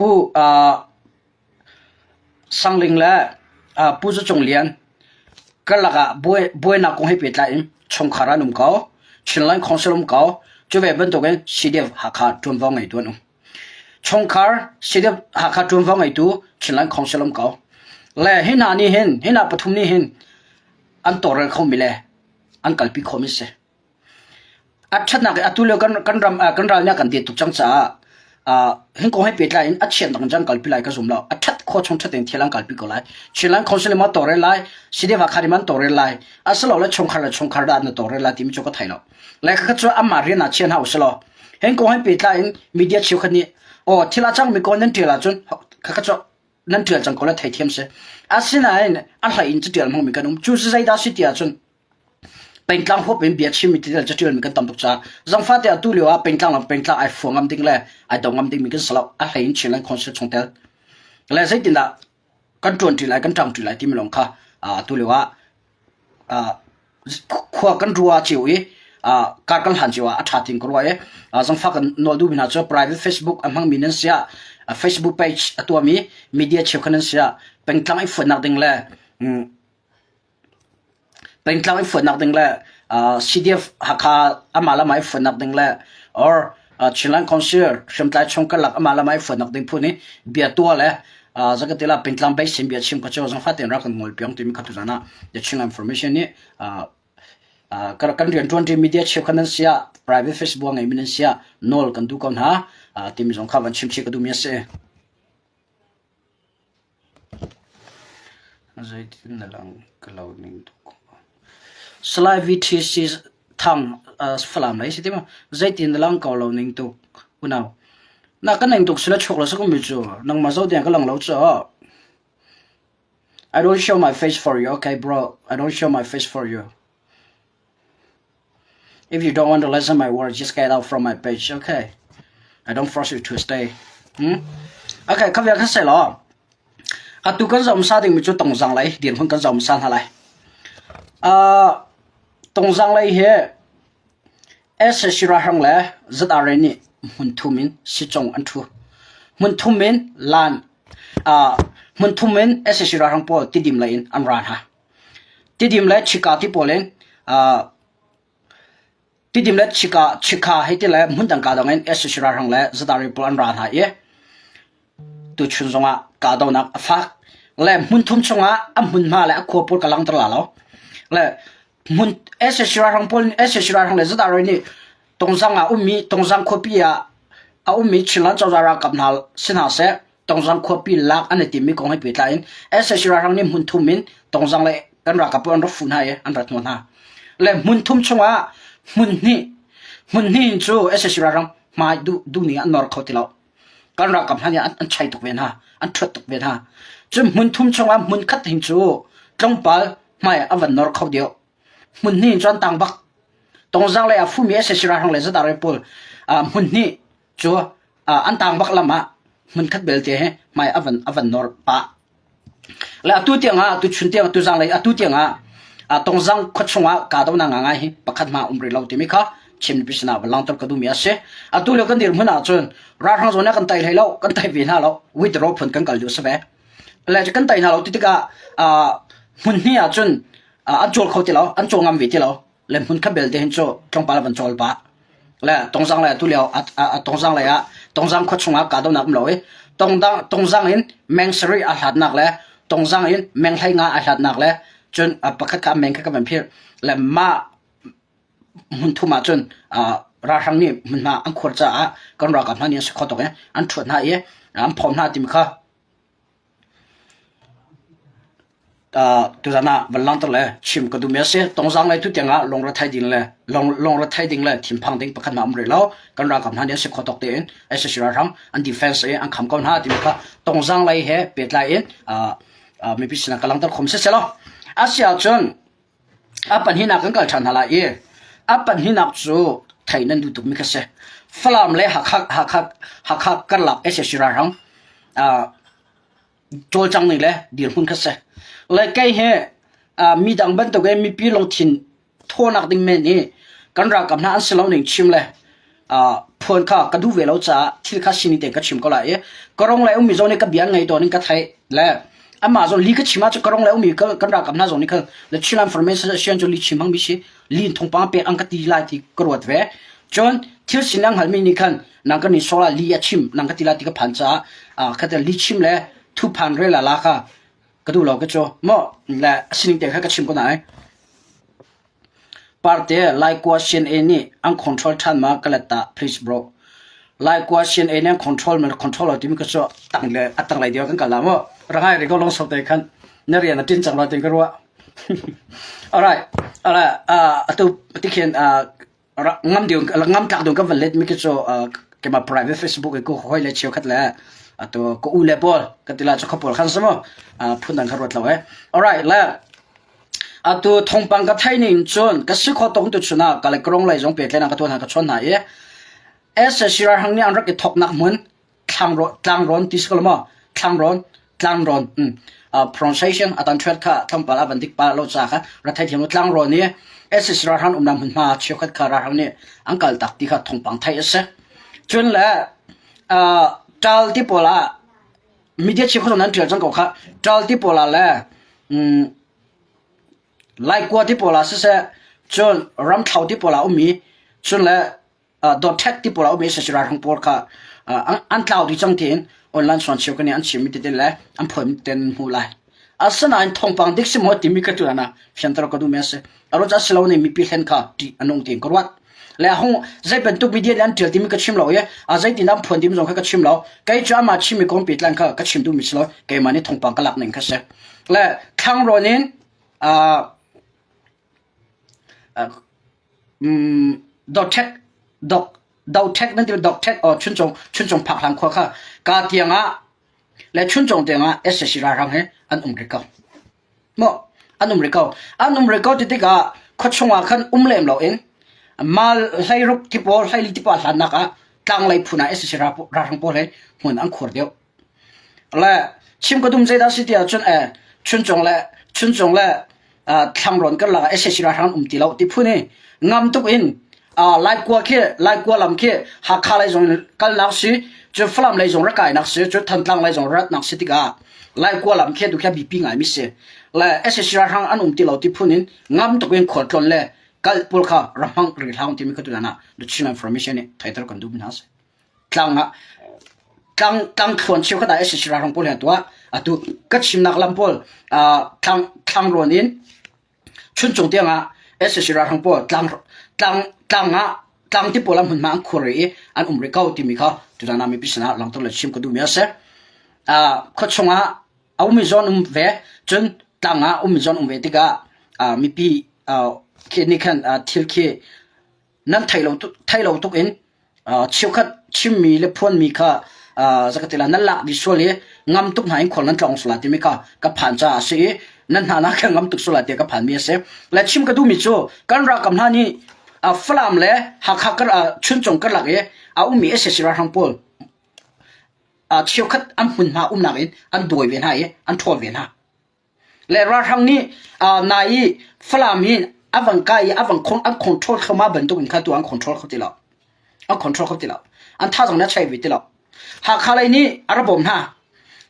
Pu Sang Ling le Pu Za Cung Lian karlak ah buainak kong he pehtlai in chungkhar an um ko. Chinland Council um ko. Cu ve bantukin CDF Hakha ṭuanvo ngeitu an um. Chungkhar CDF Hakha ṭuanvo ngeitu Chinland Council um ko. Le hi hna nih hin, hi hna pathum nih hin an tawlrel khomi le an kalpi khomi si. A ṭhatnak i atu lio kan ram kan ral nih a kan det tuk cang caah hin kong he pehtlai in a chiatnak in cun kalpi lai ka zum lo. A ṭhat khawh chung ṭhat in thil an kalpi ko lai. Chinland Council in maw tawlrel lai, CDF Hakha nih maw an tawlrel lai, asilole chungkhar le chungkhar dah na tawlrel lai timi cu ka thei lo. Le khakha cu anmah rian ah chia hna usih law hin kong he pehtlai in media cheukhat nih aw thil a cangmi kong nan ṭial ahcun khakha cu nan ṭial cang ko lai theithiam si. Asinain a hlei in caṭial hmangmi kan um. Cu zeidah si ti ahcun Pengtlang huap in bia chimmi ti caṭialmi kan tam tuk caah zangfah te atu lio ah pengtlang lam pengtlang ai fuang ngam ding le ai do ngam dingmi kan si lo. A hlei in Chinland Council chungtel le zeitindah kan ṭuanṭi lai kan ṭangṭi lai timi lawng kha atu lio ah khua kan rua cio i kar kan hlan cio ah a ṭha ting ka ruah i zangfah kan nawl duhmi hna cu private Facebook a hmangmi nan si ah Facebook page a tuahmi media cheukhat nan si ah pengtlang i fuatnak ding le Pengtlang i fuatnak ding le CDF Hakha amah le amah i fuatnak ding le or Chinland Council hriamtlai chung karlak amah le amah i fuatnak ding phun i bia tuah le zakatila pengtlang base in bia chim kha cu zangfah tein rak kan ngol piang timi kha tuzan ah the Chinland Information nih kan rianṭuanṭi media cheukhat nan si ah private Facebook a ngeimi nan si ah nawl kan duh ko hna timi zong kha van chim chih ka duhmi a si. Zeitin na lang ka lo ning tuk. Salai VTC Thang Falam lei si ti maw? Zeitin na lang ko lo ning tuk unau. Na ka ning tuk sila chuk lo sa mi cu nangmah zo tiang ka lang lo cu. I don't show my face for you, okay bro? I don't show my face for you. If you don't want to listen my words, just get out from my page, okay? I don't force you to stay. Hmm? Okay, kha kha se lo. Atu kan zom sa ding mi cu tongzang lei dirhmun kan zom sa hna lai. Uh, tongzang lei hi SSC ralhrang le ZRA nih hmun thum in sicong an thu. Hmun thum in lan uh, hmun thum in SSC ralhrang pawl tidim lei in an ra hna. Tidim le chika ti pawl in uh, Tidim le Chika, Chikha hei ti le hmundang kaa in sac ralhrang le Zadari pawl an ra hna i tuchun zongah kahdohnak a fak. Le hmun thum chungah a hmunhma le a khua pawl ka langhter la lo. Le hmun sac ralhrang pawl sac ralhrang le Zadari nih Tongzang ah ummi Tongzang khuapi ah a ummi Chinland cozah ralkap hna si hna seh Tongzang khuapi lak an i timmi kong he pehtlai in sac ralhrang nih hmun thum in Tongzang le kan ralkap pawl an rak fuh hna i an rat hnawh hna. Le hmun thum chungah hmun hnih hmun hnih in cu sac ralhrang hmai duh duhning an nor kho ti lo. Kan ralkap hna nih an chai tuk ve hna, an ṭhuat tuk ve hna. Cun hmun thum chungah hmun khat hin cu tlawmpal hmai a van nor kho deuh. Hmun hnih in cu an tang bak. Tongzang lei ah fumi sac ralhrang le zadar pawl hmun hnih cu an tang bak lam ah hmunkhat belte he hmai a van a van nor pah. Le atu tiang ah tu chun tiang tu zanglei atu tiang ah tongzang khua chungah kahdohnak ngangai hi pakhat hma um rih lo timi kha Chin mipi sinah van langhter ka duhmi a si. Atu lio kan dirhmun ahcun ralhrang zawn ah kan tai hlei lo, kan tai ve hna lo, withdraw phun kan kal duh si ve. Le kan tai hna lo ti tikah hmun hnih ahcun an cawl kho ti lo, an cawl ngam ve ti lo. Le hmun khat belte hin cu tlawmpal a van cawl pah. Le tongzang lei atu lio a tongzang lei ah tongzang khua chungah kahdohnak um lo i tongdang tongzang in meng sarih a hlatnak le tongzang in meng 15 a hlatnak le cun pakhat kha meng kha ka van phirh le mah hmun thum ah cun ralhrang nih hmunhma an khuar caah kan ralkap hna nih an si kho tuk i an ṭhuat hna i an phawm hna timi kha Tuzan ah van langhter le chim ka duhmi a si. Tongzang lei tu tiangah lungrethei ding le lungrethei ding le thinphang ding pakhat hna um rih lo. Kan ralkap hna nih an si kho tawk tein sac ralhrang an defense i an kham ko hna timi kha tongzang lei he pehtlai in mipi sinah ka langhter khom siselaw. A si ahcun a pahnihnak kan kal ṭhan hna lai i a pahnihnak cu thei nan duh tukmi kha si. Falam le Hakha Hakha Hakha karlak sac ralhrang cawlcang ning le dirhmun kha si. Le kei hi midang bantuk in mipi lungthin thawnak ding men i kan ralkap hna an si lo ning chim le phuan kha ka duh ve lo caah thil kha sining tein ka chim ko lai i ka rong le ummi zong nih ka bia an ngaih tawn in ka theih le amah zong li ka chim ahcun ka rong le ummi kan ralkap hna zong nih khan the Chinland Information cu li chim hmangmi si lin thawngpang pek an ka ti lai ti ka ruat ve. Cun thil sin an hngalhmi nih khan nang kan in sawh lai li a chim nang ka ti lai ti ka phan caah khate li chim le thuphan rel la kha ka duh lo ka cu mo le a sining te kha ka chim ko na ai. Parte Laikua CNA nih an control ṭhan ma ka let ta please bro. Laikua CNA nih an control ma control lo timi ka cu tang le a tang lei deuh kan kal la mo. Rangai ri ko long so te khan na rian a tin cang lo tin ka ruah. Alright. Alright. Atu tikhin ngam ding ngam tlak ding kan van let mi khi cu keimah private Facebook i ku hoi le cheukhat le atu ka u le pawl ka ti la cu kha pawl khan si mu phun dang kha ruat lo eh. Alright le atu thawngpang ka thei ning cun ka si kho tong tu chun ah ka le krong lei zong pehtlaihnak ka tuah hna ka chawn hna i SSC ralhrang nih an rak i thawknak hmun Tlangrawn ti si ko lo maw? Thlangrawn, Tlangrawn. Pronunciation atan ṭhuat kha tlawmpal a van dik pa lo ca kha ra theithiam u. Tlangrawn i SSC ralhrang umnak hmunhma cheukhat kha ralhrang nih an kaltak ti kha thawngpang theih a si. Cun le ṭal ti pawl ah media cheukhat zong nan ṭial cang ko kha. Ṭal ti pawl ah le Laikua ti pawl ah siseh, cun Ramthlo ti pawl ah ummi, cun le dawtṭhet ti pawl a um i sac ralhrang pawl kha an tlau dih cang tiin online suan cheu kan i an chimmi tete le an phuanmi tete nan hmuh lai. Asinain thawngpang dik si maw timi ka tuan ah fianter ka duhmi a si. Aruah ca si lo nih mipi hlen kha ṭih a nung tiin ka ruat. Le hung zei bantuk media nih an ṭial timi ka chim lo i a zeitin an phuan timi zong kha ka chim lo. Kei cu amah chimmi kong pehtlain kha ka chim duhmi si lo. Keimah nih thawngpang ka lak ning kha si. Le thlangrawn in Dothek dothek nan ti dothek aw chuncung chuncung phak hlan khua kha ka tiang ah le chuncung tiang ah SAC ralhrang he an um rih ko. Maw an um rih ko. An um rih ko ti tikah khuachung ah khan um lem loin mal hleiruk ti pawl hleili ti pawl hlannak ah tlanglei phun ah SAC ralhrang pawl he hmun an khur deuh. Le chim ka dum zeidah si ti ahcun chuncung le chuncung le thlangrawn karlak ah sac ralhrang um ti lo ti phun hi ngam tuk in Laikua khi Laikua lam khi Hakha lei zong in kalnak si cu Falam lei zong rak kainak si cu Thantlang lei zong ratnak si tikah Laikua lam khi tu khi biapi ngaimi si. Le sac ralhrang an um ti lo ti phun in ngam tuk in khualtlawn le kal pawl kha ra hmang rih hlah timi kha tutan ah the Chin Information nih theiter kan duh mi hna si. Tlang ah tlang tlang thluan cheukhat ah sac ralhrang pawl he an tuah. Atu ka chimnak lam pawl thlang thlangrawn in chuncung tiang ah sac ralhrang pawl tlang tlang tlang ah tlang ti pawl ah hmunhma an khur i an um rih ko timi kha tutan ah mipi sinah langhter le chim ka duhmi a si. Khuachung ah a ummi zawn um ve cun tlang ah ummi zawn um ve tikah mipi khi nih khan thil khi nan thei lo thei lo tuk in cheukhat chimmi le phuanmi kha zakatila nan lak dih sual i ngam tuk hna in khual nan tlawng sual timi kha ka phan caah a si i nan hna nak ngam tuk sual tiah ka phanmi a si. Le chim ka duhmi cu kan ralkap hna nih Falam le Hakha kar Chuncung karlak i a ummi sac ralhrang pawl cheukhat an hmunhma umnak in an dawi ve hna i an ṭhawl ve hna. Le ralhrang nih nai i Falam hi a van kai i a van an control thluahmah bantuk in kha tu an control kho ti lo. An control kho ti lo. An thazaang nih a chei ve ti lo. Hakha lei nih a ra bawm hna.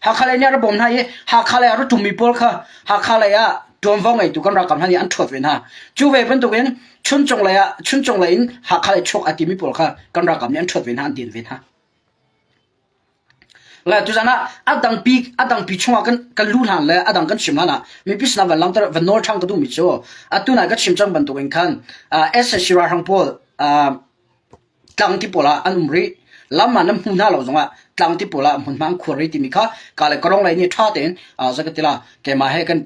Hakha lei nih a ra bawm hna i Hakha lei a ra ṭummi pawl kha Hakha lei ah ṭuanvo ngeitu kan ralkap hna nih an ṭhuat ve hna. Cu ve bantukin Chuncung lei ah Chuncung lei in Hakha lei chuak a timi pawl kha kan ralkap nih an ṭhuat ve hna, an din ve hna. Le tuzan ah a dangpi a dangpi chungah kan kan luh hlan le a dang kan chim hlan ah mipi sinah van langhter van nawl ṭhan ka duhmi cu atu nai ka chim cang bantukin khan SAC ralhrang pawl tlang ti pawl ah an um rih lam ah nan hmu hna lo zongah tlang ti pawl ah hmunhma an khuar rih timi kha ka le karong lei nih ṭha tein zakatila keimah he kan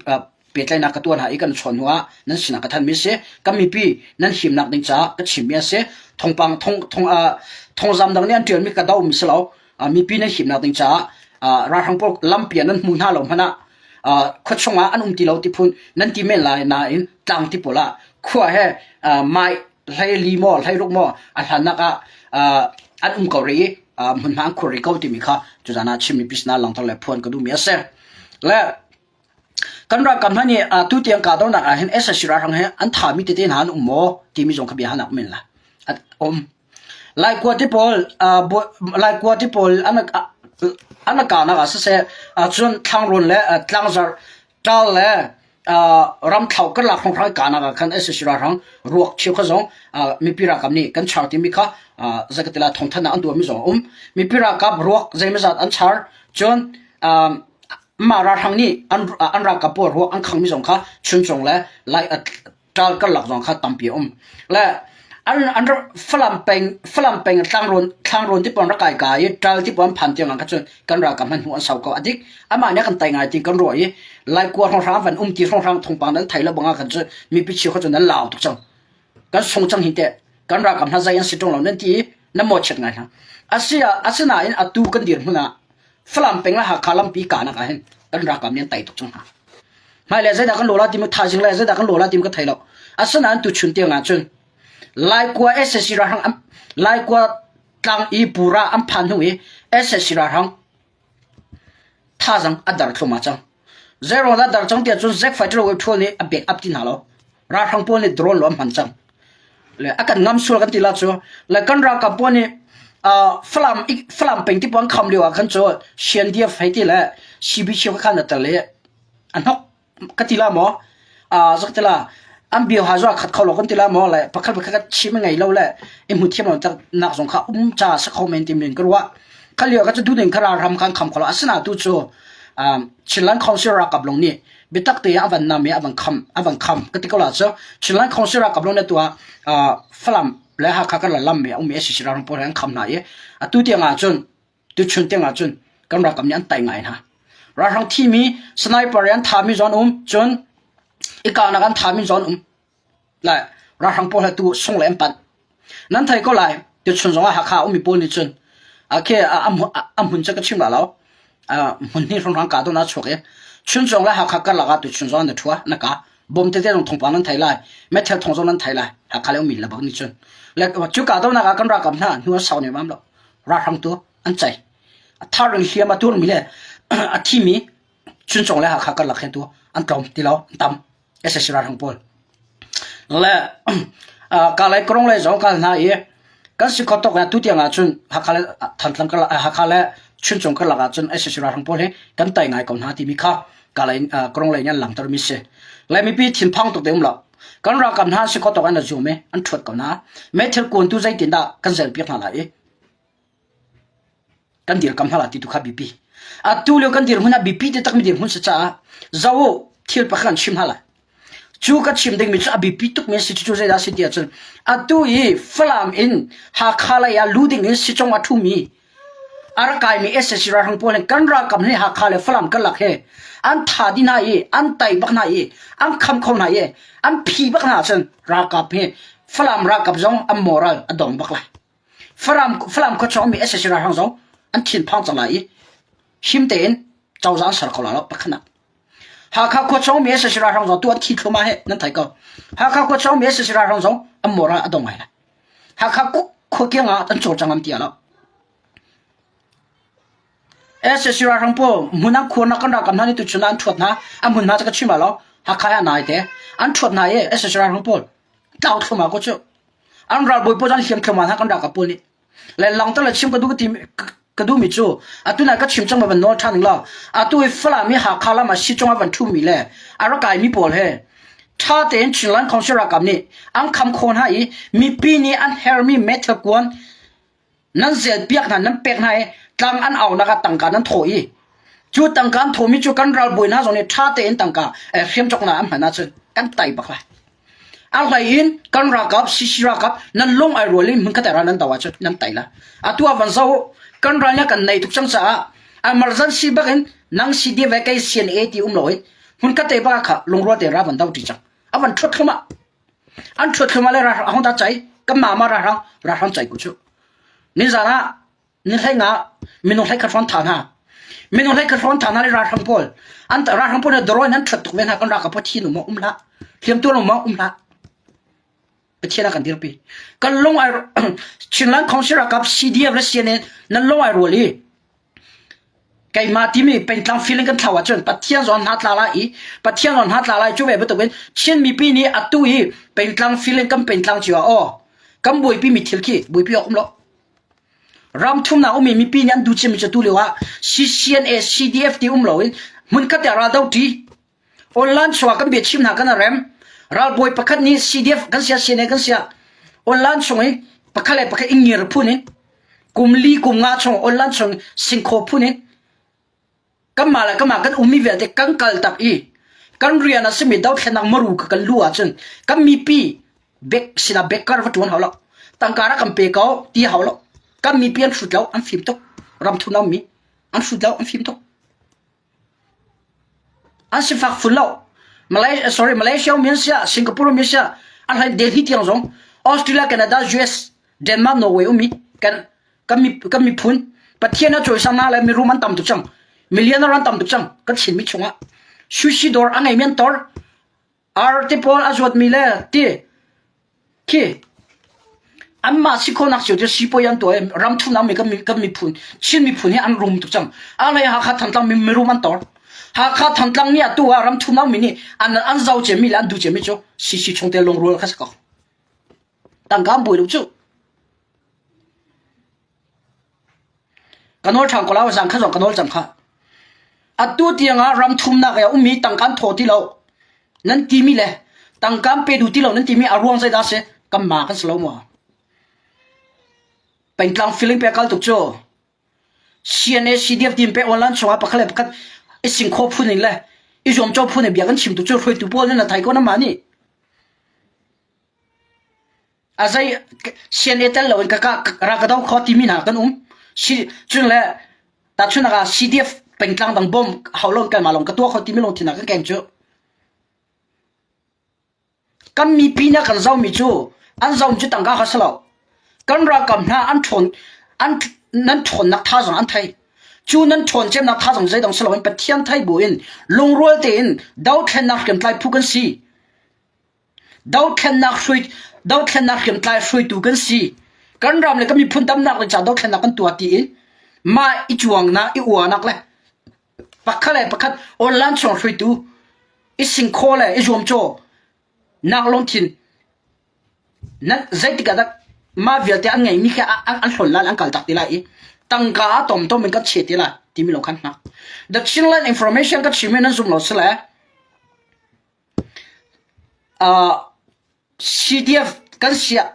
pehtlaihnak ka tuah hna i kan chawn hnu ah nan sinah ka thanmi a si. Kan mipi nan himnak ding caah ka chimmi a si. Thawngpang thong thong thongzam dang nih an ṭialmi ka domi si lo. Mipi nan himnak ding caah ralhrang pawl lampi ah nan hmu hna lo hmanh ah khuachung ah an um ti lo ti phun nan ti men lai nain tlang ti pawl ah khua he mai hlei li maw hlei ruk maw a hlannak ah an um ko rih i hmunhma an khur rih ko timi kha tuzan ah chimmi pisna langter le phuan ka duhmi a si. Le Kan ralkap hna nih atu tiang kahdohnak ah hin sac ralhrang he an thahmi tete hna an um maw timi zong kha bia halnak men la. An um. Laikua ti pawl Laikua ti pawl an an kahnak ah siseh cun thlangrawn le tlangzarh ṭal le ramthlo karlak hrawnghrang kahnak ah khan sac ralhrang ruak cheukhat zong mipi ralkap nih kan char timi kha zakatila thawngthanhnak an tuahmi zong a um. Mipi ralkap ruak zeimawzat an char cun mah ralhrang nih an ralkap pawl ruak an khangmi zong kha Chuncung le Lai ṭal karlak zong kha tampi a um. Le an an Falam peng Falam peng tlangrawn thlangrawn ti pon rak kai ka i ṭal ti pon phan tiang kha cun kan ralkap hman hnu an sau ko adik amah nih kan tai ngai ti kan ruah i laikua hrawnghrang van um ti hrawnghrang thongpang nan thei lo banga kan cu mipi chiu kha cun nan lau tuk cang kan sung cang hi te kan ralkap hna zai an si ṭung lo nan ti i nan mawhchiat ngai hna asia asinain atu kan dir hmun ah Falam peng le Hakha lampi kahnak ah hin kan ralkap nih an tai tuk cang hna. Hmailei zeidah kan lawla timi thaizing le zeidah kan lawla timi ka thei lo. Asinain tuchun tiang ah cun Laikua SAC ralhrang Laikua tlang i pura an phan hnu i SAC ralhrang thazang a dar thlum ah cang. Zeiruang dah dar cang tiah cun Zack Fighter web thul nih a back up ti hna lo. Ralhrang pawl nih drone lo an hman cang. Le a kan ngam sual kan ti la cu. Le kan ralkap pawl nih uh, Falam Falam peng ti pawl an kham lio ah khan cu CNDF hei ti le CBC kha khan a tel i a hnok ka ti la maw uh, zak ti la an bio ha zo khat kho lo kan ti la maw le pakhat pakhat ka chim ngei lo le i hmu thiam lo tak nak zong kha um cha sa kho men ti min ka ruah kha lio ka chu du ning kha ram kan kham kho lo asina tu chu um Chinland Council ralkap long nih biatak te a van nam i a van kham a van kham ka ti ko la cu Chinland Council ralkap long ne tu ah Falam le Hakha kan la lam mi um mi SCC ralhrang pawl he an kham hna i atu tiang ah cun tuchun tiang ah cun kan ralkap nih an tai ngai hna ralhrang thimi sniper an thami zon um cun i kahnak an thami zon um lai ralhrang pawl he tu sung le an panh nan thei ko lai tuchun zong ah Hakha ummi pawl nih cun akhe a hmun cu ka chim la lo hmun hnih hrawnghrang ka don ah chuak i Chuncung le Hakha karlak ah tuchun zong na thua na ka bom tete zong thongpang nan thei lai meithal thong zong nan thei lai Hakha le ummi lebak nih cun le cu ka donak ah kan ralkap hna hnu a sau ne mam lo ralhrang tu an cai a thar in hliam a turmi le a thimi Chuncung le Hakha karlak he tu an tlawm ti lo an tam SSC ralhrang pawl. Le kalay krong le zong kal hna i kan si kho tok tu tiang ahcun Hakha le Thantlang karlak Hakha le Chuncung karlak ahcun SSC ralhrang pawl hi kan tai ngai ko hna timi kha kalay krong lei nih an langhter mi si. Le mipi thinphang tuk te um lo. Kan ralkap hna si kho tok an zum i an ṭhuat ko hna. Meithal kuan tu zeitin dah kan zel piak hna lai i kan dirkam hna la ti tu kha biapi. Atu lio kan dirhmun ah biapi te takmi dirhmun si caah zo thil pakhat kan chim hna lai. Cu ka chim dingmi cu a biapi tukmi a si cu zeidah a si ti ahcun atu i Falam in Hakha lei ah lu ding in sicong a ṭhumi a rak kaimi SAC ralhrang pawl hin kan ralkap nih Hakha le Falam karlak he an tha dih hna i an tai bak hna i an kham kho hna i an phi bak hna ahcun ralkap hi Falam ralkap zong an moral a dong bak lai. Falam Falam khuachung mi SAC ralhrang zong an thinphang cang lai i him tein cozah an ser kho lai lo pakhatnak. Hakha khuachung mi SAC ralhrang zong tu an thi thluma he nan thei ko. Hakha khuachung mi SAC ralhrang zong an moral a dong ngai lai. Hakha khua kiang ah an cawlcang am ti lo. SAC ralhrang pawl hmun an khuarnak kan ralkap hna nih tuchun ah an ṭhuat hna. An hmunhma cu ka chim lai lo. Hakha he a nai te. An ṭhuat hna i SAC ralhrang pawl tlau thluma ko cu. An ralbawi pawl an hliam thluahmah hna kan ralkap pawl nih. Le langter le chim ka duh ti ka duhmi cu atu nai ka chim cang ma van nawl ṭhan ning law atu i Falam i Hakha lam ah sicung ah van ṭhumi le a rak kaimi pawl he ṭha tein Chinland Council ralkap nih an kham khawh hna i mipi nih an hermi meithal kuan nan zelpiak hna nan pek hna i tlang an aunak ah tangka nan thawh i cu tangka an thawhmi cu kan ralbawi hna zong nih ṭha tein tangka hriam cawknak an hman ahcun kan tai bak lai. A hlei in kan ralkap CC ralkap nan lung ai rual i hmunkhat ral nan do ahcun nan tai la. Atu ah van zoh kan ral nih kan nei tuk cang caah emergency bak in nang CDF le kei CNA ti um lo in hmunkhat te bak kha lungrual te ra van do ṭi cang. A van ṭhuat thlum ah an ṭhuat thlum ah le ralhrang ahong dah cai kan mah ma ralhrang ralhrang cai ku cu. Nizan ah ni hlei nga minung hlei khat hrawn tha hna. Minung hlei khat hrawn tha hna le ralhrang pawl an ralhrang pawl nih drone an ṭhuat tuk ve hna kan ralkap pawl thi nu maw um hlah hliamtuar nu maw um hlah Pathian ah kan dirpi. Kan lung ai Chinland Council ralkap CDF le CNA nan lung ai rual i keimah timi pengtlang feeling kan thlau ahcun Pathian zawn hna tla lai i Pathian zawn hna tla lai cu ve bantukin Chin mipi nih atu i pengtlang feeling kan pengtlang cio ah aw kan buaipi mi thil khi buaipi awk um lo. Ram thumnak ummi mipi nih an duh cemmi cu tu lio ah CCNA, CDF ti um loin hmunkhat ah raldo ṭi. Online chungah kan biachim hna kan rem. Ralbawi pakhat nih CDF kan sia CNA kan sia online chung i pakhat le pakhat ingir phun in kum li kum nga chung online chung singkhaw phun in kanmah le kanmah kan ummi vialte kan kal tak i kan rian a simi dothlennak maru ka kan lu ahcun kan mipi bek sinah bekkar va ṭuan hau lo tangka rak kan pe ko ti hau lo kan mipi an hrut lo an fim tuk ramthum mi an hrut lo an fim tuk an sifak fun lo Malaysia sorry Malaysia mi an sia Singapore mi sia an hlai Delhi tiang zong Australia Canada US Denmark Norway ummi kan kan mi kan miphun Pathian a cawisang na le mirum an tam tuk cang millionaire an tam tuk cang kan Chinmi chungah sushi dawr a ngeimi an tor ar te pawl a zuatmi le ti khi anmah si khawhnak cio cu sipuai an tuah i ram thumnak mi kan kan miphun Chin miphun hi an rum tuk cang a hlei Hakha Thantlang mi mirum an tor Hakha Thantlang nih atu ah ram thumnak mi nih an an zau cemmi le an duh cemmi cu CC chungtel lungrual kha si ko tangka an buai lo cu Ka nawl ṭhan ko lai, zan kha zong ka nawl cang khah. Atu tiangah ram thumnak i a ummi tangka an thaw ti lo. Nan timi le tangka an pe duh ti lo nan timi a ruang zeidah a si? Kanmah kan si lo maw? Pengtlang feeling pe kal tuk cu. CNA CDF team pe online chungah pakhat le pakhat i singkhaw phun in le i zuamcaw phun in bia kan chim tuk cu hruaitu pawl nan thai ko na mah nih. A zei CNA tel loin ka ka ra ka do kho timi hna kan um. Si cun le tahchunhnak ah CDF pengtlang dang bawm hau lo kanmah lawng ka tuah kho timi lungthin ah kan keng cu. Kan mipi nih kan zohmi cu an zohmi cu tangka kha si lo. Kan ralkap hna an ṭhawn an nan ṭhawnnak thazaang an thei. Cu nan ṭhawn cemnak thazaang zeidang si loin Pathian thei buin lungrual tein dothlennak hriamtlai phu kan si. Dothlennak hrui dothlennak hriamtlai hruaitu kan si. Kan ram le kan miphun damnak le ca dothlennak kan tuah tiin mah i cuangnak i uanak le pakhat le pakhat online chung hruaitu i singkhaw le i zuamcaw nak lungthin nan zeitik ah dah mah vialte an ngeimi kha an hlawn lai an kal tak ti lai i tangka a tomtom in kan che ti lai timi lawng khan hnak. The Chinland information ka chim i nan zum lo si le CDF kan siah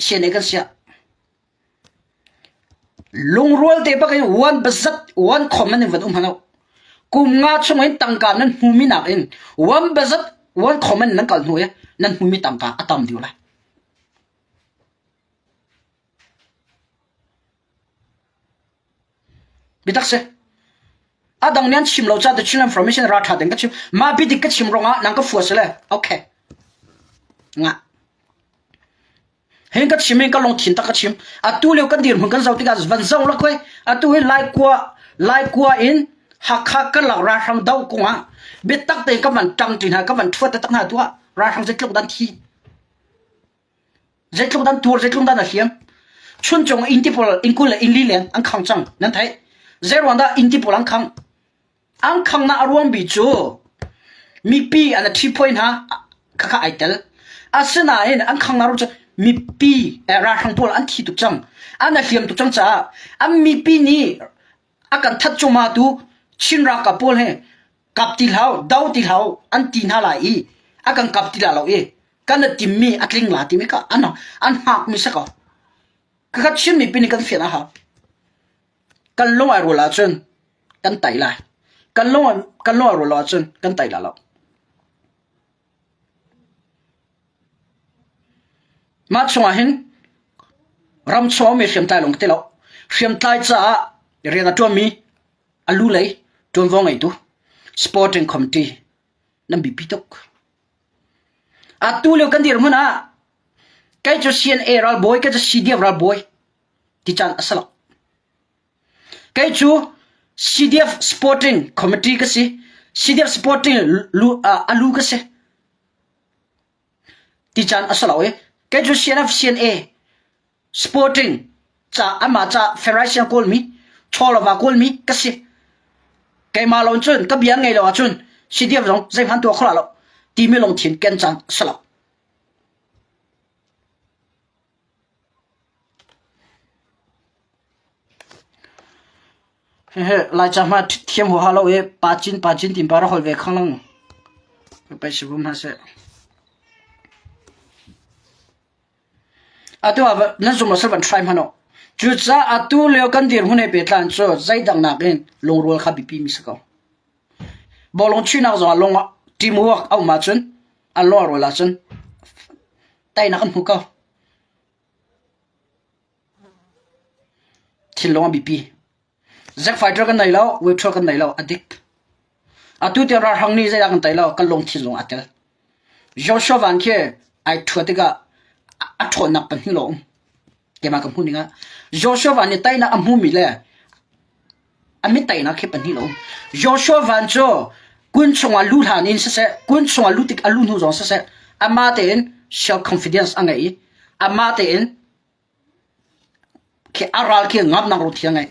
CNA kan siah lungrual te bak in one bazat one khom nan in van um hna lo. Kum nga chung in tangka nan hmumi nakin one bazat one khom in nan kal hnu i nan hmumi tangka a tam deuh lai. Biatak si. A dang nih an chim lo caah the Chin information ra ṭha ding ka chim. Mah biadik ka chim ruangah nang ka fua si le. Okay. Nga. Hin ka chim in ka lungthin tak ka chim. Atu lio kan dirhmun kan zoh tikah van zoh la koi. Atu hi Lai kua Lai kua in Hakha kan lak ralhrang do kongah biatak tein ka van ṭang ṭi hna ka van ṭhuat tak hna tu ah ralhrang zeitluk dan thi. Zeitluk dan tuar, zeitluk dan a hliam. Chuncung inn ti pawl inn 20 le inn li leng an khang cang. Nan theih? Zeiruang dah inn ti pawl an khang? An khangnak a ruang bi cu mipi an a ṭhiphuai hna khakha ai tel. Asinain an khangnak ruang cu mipi eh, ralhrang pawl an thi tuk cang. An a hliam tuk cang caah an mipi nih a kan that cuma tu Chin ralkap pawl he kap ti hlau, do ti hlau an ti hna lai i a kan kap ti la lo i kan i timmi a tling la timi kha an an hngakmi si ko. Khakha Chin mipi nih kan fian a hau. Kan lung ai rual ahcun kan tai lai. Kan lung kan lung ai rual lo ahcun kan tai la lo. Mah chungah hin ram chung mi hriamtlai lawng ka ti lo. Hriamtlai caah rian a ṭuanmi a lu lei ṭuanvo ngeitu sporting committee nan biapi tuk. Atu lio kan dirhmun ah kei cu CNA ralbawi, kei cu CDF ralbawi ti caan a si lo. Kei cu CDF Sporting Committee ka si. CDF Sporting lu, uh, a lu ka si. Ti caan a si lo i kei cu CNF CNA Sporting ca amah ca Pharisee kawlmi chawlava kawlmi ka si. Keimah lawng cun ka bia ngei lo ahcun CDF zong zeihmanh tuah kho lo timi lungthin ken caan a si lo. Hihi Laica hmanh thiam huaha lo i pa cin pa cin tin pa rak holh ve khanglang. Pei si vum hna seh. Atu ah nan zum lo sal van try hmanh u. Cucaah atu lio kan dirhmun he pehtlan cu zeidang nakin lungrual kha biapi mi si ko. Bawlung chuihnak zongah lung teamwork a um ahcun an lung a rual ahcun teinak an hmu ko. Thinlung a biapi. Zack fighter kan nei lo, web kan nei lo, a dik. Atu tiang ralhrang nih zeidah kan tei lo, kan lungthin zong aa tel. Joshua Van khi ai ṭhuat tikah a ṭhawnnak pahnih lo um. Keimah ka hmuh ning ah Joshua Van nih teinak a hmumi le a mit teinak khi pahnih lo um. Joshua Van cu kun chungah lu hlan in siseh, kun chungah lu tik a lu hnu zong siseh, amah tein self confidence a ngei i amah tein khi a ral khi ngamnak lungthin a ngei.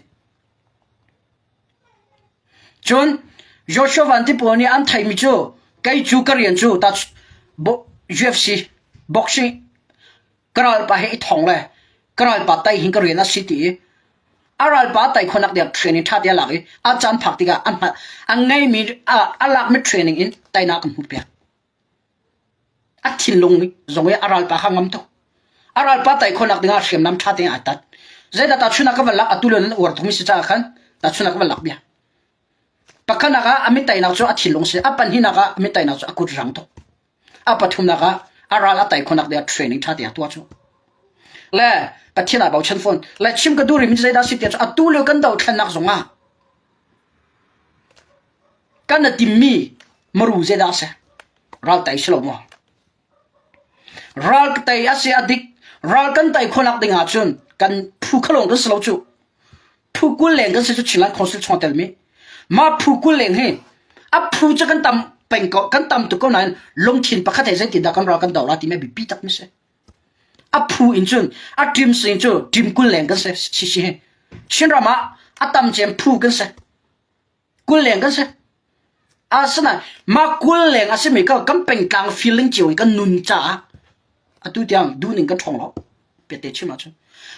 Cun Joshua Van ti pawl nih an theihmi cu kei cu ka rian cu ta UFC boxing ka ralpa he i thong le ka ralpa tai hin ka rian a si ti i a ralpa tai khonak ding training ṭha te a lak i a caan phak tikah a a ngeimi a lakmi training in teinak kan hmuh piak. A thinlung zong i a ralpa kha ngam tuk. A ralpa tai khawhnak dingah hriamnam ṭha tein aa tat. Zeidah tahchunhnak ka van lak atu le nan uar tukmi si caah khan tahchunhnak ka van lak bia. Pakhatnak ah a mit-tainak cu a thinlung si. A pahnihnak ah a mit-tainak cu a kut rang tuk. A pathumnak ah a ral a tai khawhnak dingah training ṭha tein a tuah cu. Le Pathian aa bochan fawn. Le chim ka duh rihmi cu zeidah a si tiah cu atu lio kan dohthlennak zongah Kan na timmi maru zeidah a si? Ral tei si lo maw? Ral tei a si a dik. Ral kan tei khawhnak ding ahcun kan phu kha lawng kan si lo cu. Phu 20 leng kan si cu Chinland Council chung a telmi. Mah phu 20 leng hi a phu cu kan tam peng ko kan tam tuk ko nain lungthin pakhat he zeitindah kan ral kan do la timi a biapi tak mi si. A phu in cun a team sing cu team 20 leng kan si si si hi. Chinram ah a tam cem phu kan si. 20 leng kan si. Asinain mah 20 leng a simi kha kan pengtlang feeling cio in kan nun caah atu tiang duhning kan ṭhawng lo. Piate chim ahcun.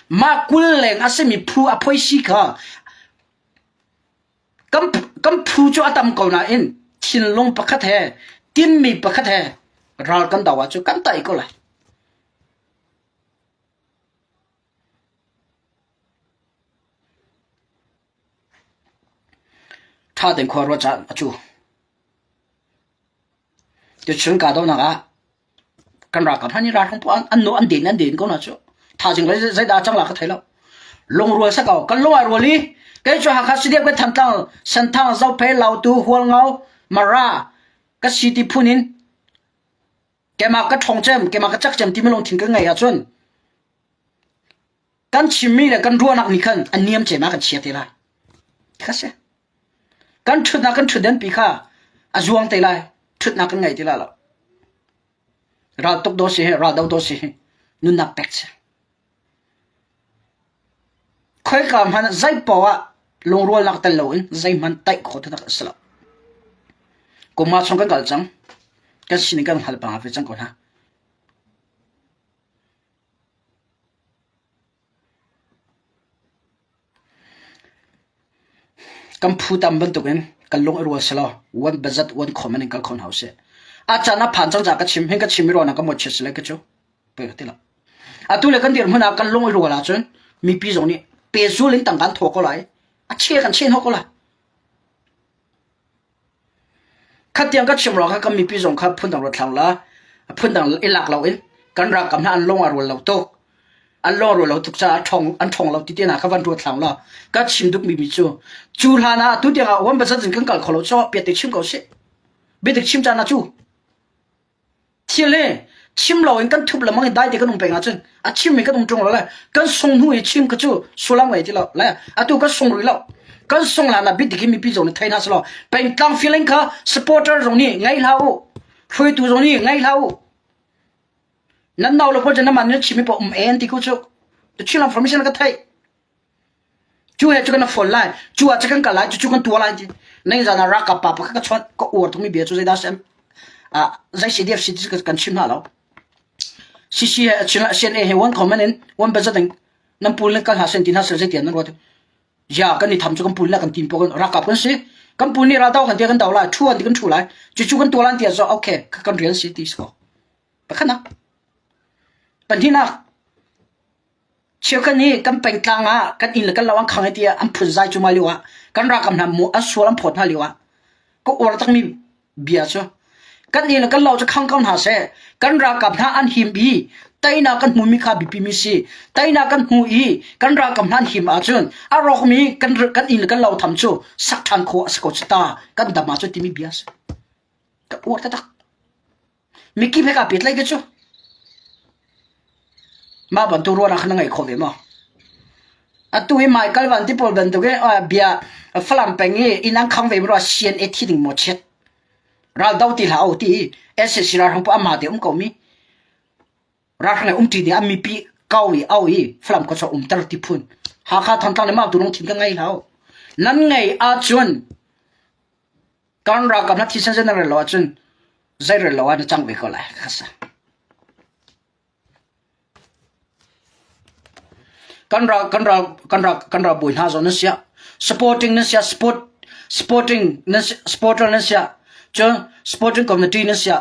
Mah 20 leng a simi phu a phoisi kha kan, kan phu cu a tam ko nain thinlung pakhat he timmi pakhat he ral kan do ahcun kan tai ko lai. Ṭha tein khua ruat caan a cu. Tuchun kahdohnak ah kan ralkap hna nih ralhrang pawl an nu an den an den ko hna cu. Thaizing le zeidah a cang la ka thei lo. Lungrual sa ko. Kan lung ai rual i kei cu Hakha CDF kan Thantlang, Senthang, Zophei, Lautu, Hualngo, Mara ka si ti phun in keimah ka ṭhawng cem, keimah ka cak cem timi lungthin ka ngeih ahcun Kan chimmi le kan ruahnak nih khan a niam cem ah kan chia te lai. Kha si. Kan ṭhutnak kan ṭhutdan pi kha a zuang te lai. Ṭhutnak kan ngei ti lai lo. Ral tuk do si hi, ral do do si hi, nunnak pek si. Khoika hmanh zei poah ah lungrualnak tel loin zeihmanh taih khawh taktak a si lo. Kum ah chung kan kal cang. Kan sining kan hngal pang ve cang ko hna. Kan phu tam bantukin kan lung i rual selaw one bazat one khom in kal kho hna usih. A caan a phan cang caah ka chim hin ka chim i ruahnak ka mawhchiat si lai ka cu pei ka ti lo. Atu le kan dirhmun ah kan lung i rual ahcun mipi zong nih pehzul in tangka an thaw ko lai. A che kan che hnawh ko lai. Khatiang ka chim ruangah kan mipi zong kha phundang ruat hlah ula phundang i lak loin kan ralkap hna an lung a rual lo tuk. An lung a rual lo tuk caah ṭhawng an ṭhawng lo ti te hna kha van ruat hlah ula ka chim duhmi mi cu cu hlan ah atu tiang ah uan bazat in kan kal kho lo cu piate chim ko sih. Biadik chim caan ah cu Thil hi chim loin kan thup lengmang i dai te kan um peng ahcun a chimmi kan um ṭung lo le kan sung hnu i chim kha cu sullam ngei ti lo le atu kan sung rih lo kan sung hlan ah biadik hi mipi zong nih thei hna selaw pengtlang feeling kha supporter zong nih ngei hlah u hruaitu zong nih ngei hlah u nan nau le pawl cu nan mah nan chimmi paoh um en ti ku cu Chin information ka theih Cu he cu kan fol lai, cu ah cu kan kal lai, cucu kan tuah lai ti. Ning zan ah ralkap pa pakhat ka chawnh, ka uar tukmi bia cu zeidah sem ah zei CDF si ti kan chim hna lo. CC he CNA he one comment in one budget in nan pul ne kal hna sen ti hna sel zeitian nan ruat. Ya kan i tham cu kan pul le kan tin po kan ralkap kan si. Kan pul nih raldo kan tia kan do lai, thu an ti kan thu lai. Cucu kan tuah lan ti ah okay kan rian si ti si ko. Pakhatnak. Pahnihnak. Cheukhat nih kan pengtlang ah kan inn le kan lo an khang ai tiah an phunzai cuahmah lio ah kan ralkap hna mu an sual an phawt hna lio ah ka uar takmi bia cu kan inn le kan lo cu khang ko hna seh kan ralkap hna an him i teinak kan hmumi kha biapimi si teinak kan hmu i kan ralkap hna an him ahcun a rawkmi kan kan inn le kan lo tham cu sak ṭhan khawh a si ko cu ta kan dam ahcun timi bia a si ka uar taktak. Mikip he kaa pehtlaih ka cu. Mah bantuk ruahnak kha na ngeih khawh ve maw? Atu hi Michael Van ti pawl bantuk i bia Falam peng i inn an khang ve mi ruah CNA thi ding maw chiat. Ral do ti hlah u ti i SAC ralhrang pawl amah te um ko mi. Ralhrang le um ṭi ding an mipi kau i au i Falam khua um ter ti phun. Hakha Thantlang le mah tu lungthin ka ngei hlah u. Nan ngei ahcun Kan ralkap na thisen zei na rel lo ahcun zei rel lo ah na cang ve ko lai. Khasa. Kan ral kan ral kan ral kan ral bawi hna zong nan sia supporting nan sia sport sporting nan supporter nan sia cun sporting community nan sia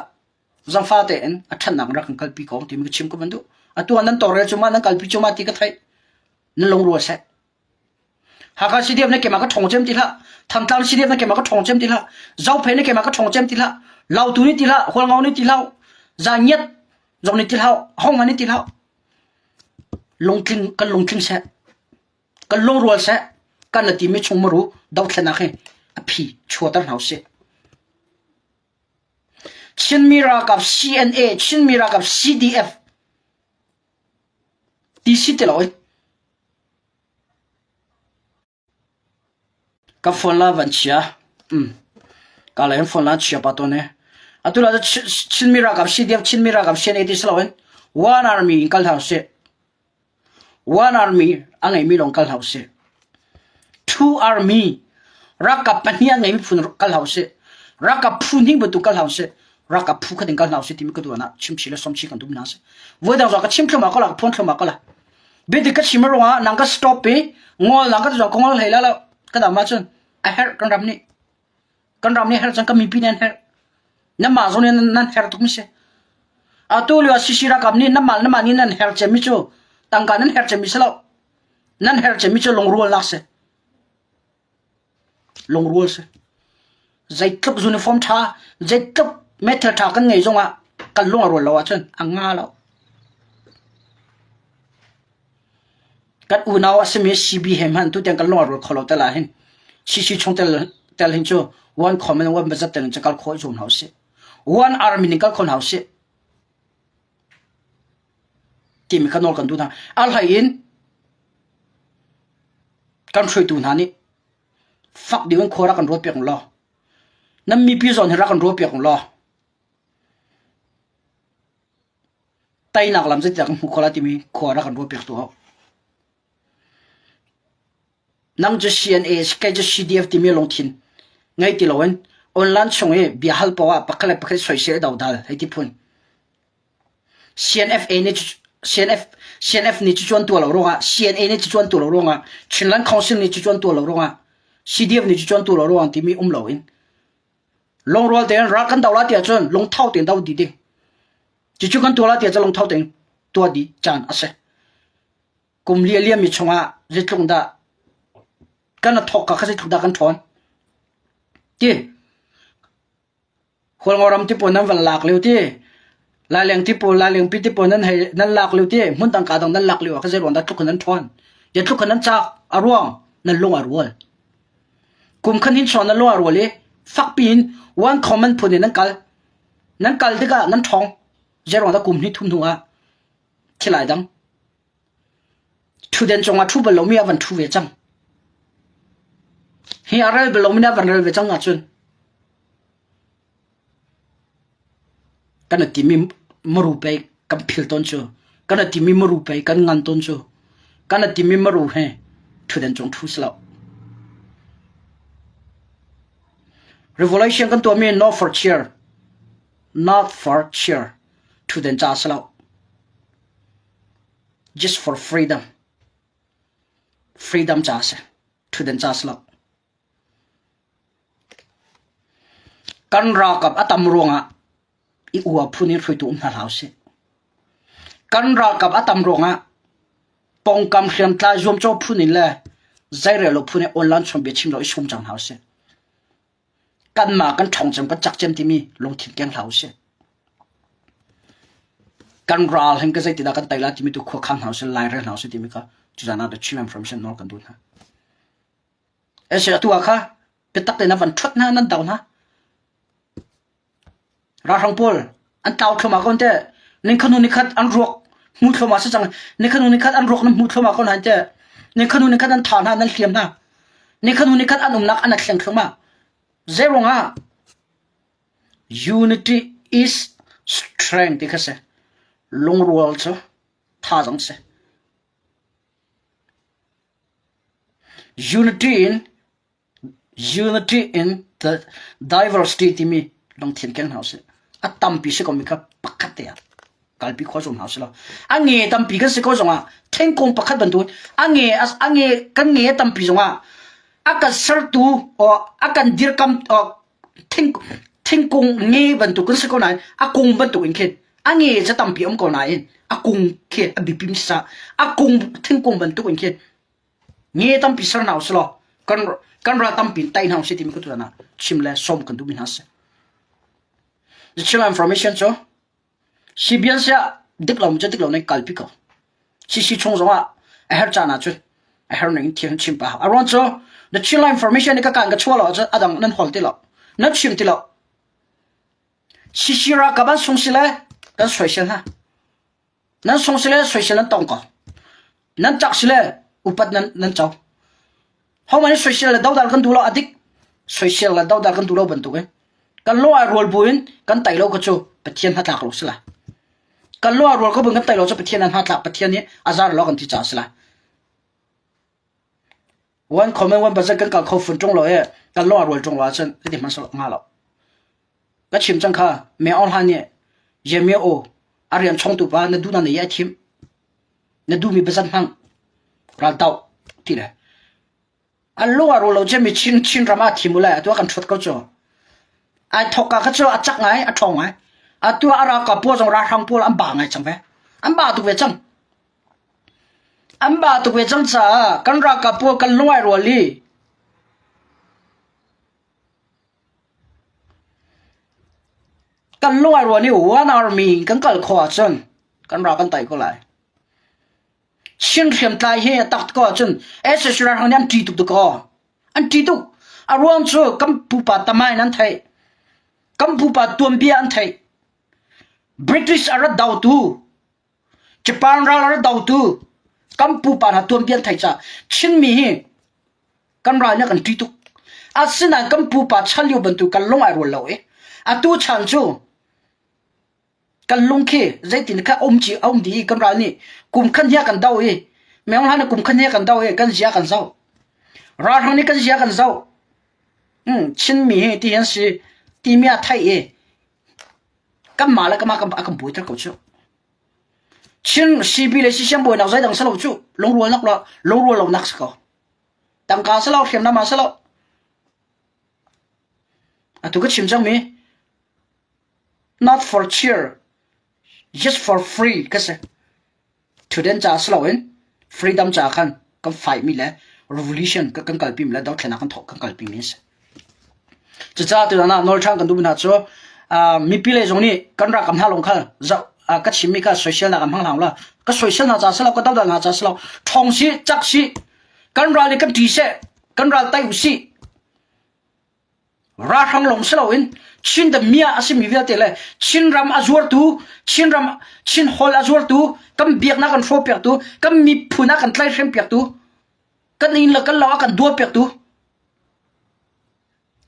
zangfa tein a ṭhatnak rak kan kalpi ko timi ka chim ko ban duh atu ah nan tawlrel cu ma nan kalpi cu ma ti ka theih nan lungrual seh Hakha CDF na keimah ka ṭhawng cem ti hlah. Thantlang CDF na keimah ka ṭhawng cem ti hlah. Zophei na keimah ka ṭhawng cem ti hlah. Lautu nih ti hlah. Hualngo nih ti hlah. Zangiat zong nih ti hlah. Hongman nih ti hlah. Lungtling kan lungtling seh. Kan lungrual seh. Kan na timi chung maru dothlenak hi a phi chuater hna usih. Chinmi ralkap CNA, Chinmi ralkap CDF ti si ti lo in Ka phone la van chia. Um. Ka la in phone la chia pa tawn e. Atu la Chinmi ralkap CDF Chinmi ralkap CNA ti si loin One Army in kal hna usih. One Army a ngeimi lawng kal hna usih. Two Army ralkap pahnih a ngeimi phun kal hna usih. Ralkap phu hnih bantuk kal hna usih. Ralkap phu khat in kal hna usih timi ka duh ah chimchi le somchi kan duh hna si. Voi dang zong ka chim thluahmah ko la ka phuan thluahmah ko la. Biadik ka chim ruangah nang ka stop i ngol nang ka zong ka ngol hlei la lo ka dam ahcun a herh kan ram nih kan ram nih herh cang kan mipi nih an herh nanmah zong nih nan herh tuk mi si atu lio CC ralkap nih nanmah nanmah nih nan herh cemmi cu tangka nan herh cemmi si lo nan herh cemmi cu lungrualnak si Lungrual si. Zeitluk uniform ṭha, zeitluk metal ṭha kan ngei zongah kan lung a rual lo ahcun a nga lo. Kan unau a simi CB he hmanh tutiang kan lung a rual kho lo tel ahhin CC chung tel tel hin cu one common one budget tel in cu kal khawh i zuam hna usih. One army ning kal kho hna usih. Timi kha nawl kan duh hna. A hlei in Kan hruaitu hna nih fak deuh in khua rak kan ruat piak law nan mipi zawn hi rak kan ruat piak law teinak lam zeitindah kan hmuh khawh lai timi khua rak kan ruat piak tuah. Nang cu CNA kei cu CDF timi lungthin ngei ti loin online chung i bia hal poah pakhat le pakhat soisel dodal hei ti phun. CNFA nih CNF CNF nih cucu an tuah lo ruangah CNA nih cucu an tuah lo ruangah Chinland Council nih cucu an tuah lo ruangah CDF nih cucu an tuah lo ruangah timi um loin lungrual tein ral kan do la ti ahcun lungtho tein do dih ding cucu kan tuah la ti ahcun lungtho tein tuah dih caan a si kum li a liammi chungah zeitluk dah kan a thawk ka kha zeitluk dah kan ṭhawn ti Hualngoram ti pawl nan van lak lio ti, Laileng ti pawl, Lailengpi ti pawl nan hei nan lak lio ti, hmundang kaa dang nan lak lio ah kha zeiruang dah tluk in nan ṭhawn? Ti tluk in nan caak a ruang nan lung a rual. Kum khan hin chuah nan lung a rual i fakpi in one common phun in nan kal. Nan kal tikah nan ṭhawng. Zeiruang dah kum hnih thum hnu ah thil ai dang. Ṭhutden cungah ṭhu bal lomi a van ṭhu ve cang. Hi a rel bal lomi nih a van rel ve cang ahcun kan timi maru pei kan phil tawn cu kan timi maru pei kan ngan tawn cu kan timi maru he ṭhutden cung ṭhu si lo. Revolution kan tuahmi not for cheer not for cheer ṭhutden ca si lo. Just for freedom. Freedom ca a si. Ṭhutdan ca si lo. Kan ralkap a tam ruangah i ua phun in hruaitu um hna hlah usih. Kan ralkap a tam ruangah pawngkam hriamtlai zuamcawh phun in le zeirel lo phun in online chawnbia chim lo i sum cang hna usih. Kanmah kan ṭhawng cem kan cak cem timi lungthin keng hlah usih. Kan ral hin ka zeitidah kan tei lai timi tu khua khang hna usih, lairel hna usih timi kha cuzan ah the Chin Information nawl kan duh hna. Ese atu ah kha biatak tein van ṭhuat hna nan do hna. Ralhrang pawl an tlau thluahmah ko teh. Nikhat hnu nikhat an ruak hmu thluahmah si cang. Nikhat hnu nikhat an ruak nan hmu thluahmah ko hna teh. Nikhat hnu nikhat an thah hna nan hliam hna. Nikhat hnu nikhat an umnak an thleng thluahmah. Zei ruangah unity is strength ti kha si. Lungrual cu thazaang si. Unity in Unity in the diversity timi lungthin keng hna usih. A tampi si komi kha pakhat te ah kalpi khawh zong hna usih law. A nge tampi kan si ko zongah thingkung pakhat bantuk a nge a nge kan nge tampi zongah a kan sertu or a kan dirkam or thing thingkung nge bantuk kan si ko nain a kung bantuk in khin a nge ca tampi um ko nain a kung khi a biapi sa a kung thingkung bantuk in khin Nge tampi ser hna usih law kan kan ral tampi in tai hna usih timi ka tutan ah chim le sawm kan duhmi hna si. The Chin information cu CBN siah dik lo cu dik lo ning kalpi ko. CC chung zong ah a her caan ah cun a her ning thil chim pa. A ruang cu the Chin information ni ka kan ka chuah lo ahcun adang nan hol ti lo. Nan chim ti lo. CC ralkap an sung si le kan soisel hna. Nan sung si le soisel nan tong ko. Nan cak si le upat nan nan co. Ho man soisel le dodal kan duh lo adik soisel le dodal kan duh lo bantuk in kan lo ai rual bu in kan tai lo ka cu Pathian hnatlak lo si la. Kan lo ai rual ko bu kan tai lo cu Pathian an hnatlak Pathian nih azar lo kan ti ca si la. One comment one budget kan kal kho fun ṭung lo i kan lung a rual ṭung lo ahcun ka ti hmasa hnga lo. Ka chim cang kha me Aung Hlaing nih Jemio O a rian chongtu pa na duh na nei ai thim. Na duhmi budget hmang raltau ti le. An lung a rual lo cemi Chin Chin ram ah thim u le atu ah kan ṭhuat ko cu. Ai thok ka kha cu a cak ngai a ṭhawng ngai. Atu ah a ralkap pawl zong ralhrang pawl an ba ngai cang ve. An ba tuk ve cang. An ba tuk ve cang caah kan ralkap pawl kan lung ai rual i kan lung ai rual i one army in kan kal khawh ahcun kan ral kan tai ko lai. Chin hriamtlai hi a tak ko ahcun sac ralhrang nih an ṭih tuk dakaw. An ṭih tuk. A ruang cu kan pupa tamain an theih. Kan pupa tuanbia an theih. British a rat dotu Japan ral a rak dotu kan pupa hna tuanbia an theih caah Chinmi hi kan ral nih a kan ṭih tuk. Asinain kan pupa chan lio bantuk kan lung ai rual lo i atu chan cu kan lung khi zeitin kha um ci a um dih i kan ral nih kum khan hi a kan do i Meng Hlan nih kum khan hi a kan do i kan zia kan zoh. Ralhrang nih kan zia kan zoh. Hmm, Chinmi hi ti hin si timi a theih i kanmah le kanmah a kan buaiter ko cu. Chin CB le CCM buainak zeidang si lo cu lungrualnak lo lungrual lonak si ko. Tangka si lo hriamnam ah si lo. Atu ka chim cangmi not for cheer just for free ka si. Thutden ca si loin freedom ca khan kan fight mi le revolution kan kalpi mi le dothlennak kan thawk kan kalpi mi a si. Cucaah tutan ah nawl ṭhan kan duhmi hna cu mipi lei zong nih kan ralkap hna lawng kha zoh ka chimmi kha soiselnak an hmang hlah la ka soisel hna ca si lo ka dodal hna ca si lo ṭhawng si cak si kan ral nih kan ṭi seh kan ral tai u sih Ralhrang lawng si loin Chin the mia a simi vialte le Chinram a zuartu, Chinram Chin hall a zuartu, kan biaknak kan hrawhpiaktu, kan miphun a kan tlaihhrempiaktu, kan inn le kan lo a kan duapiaktu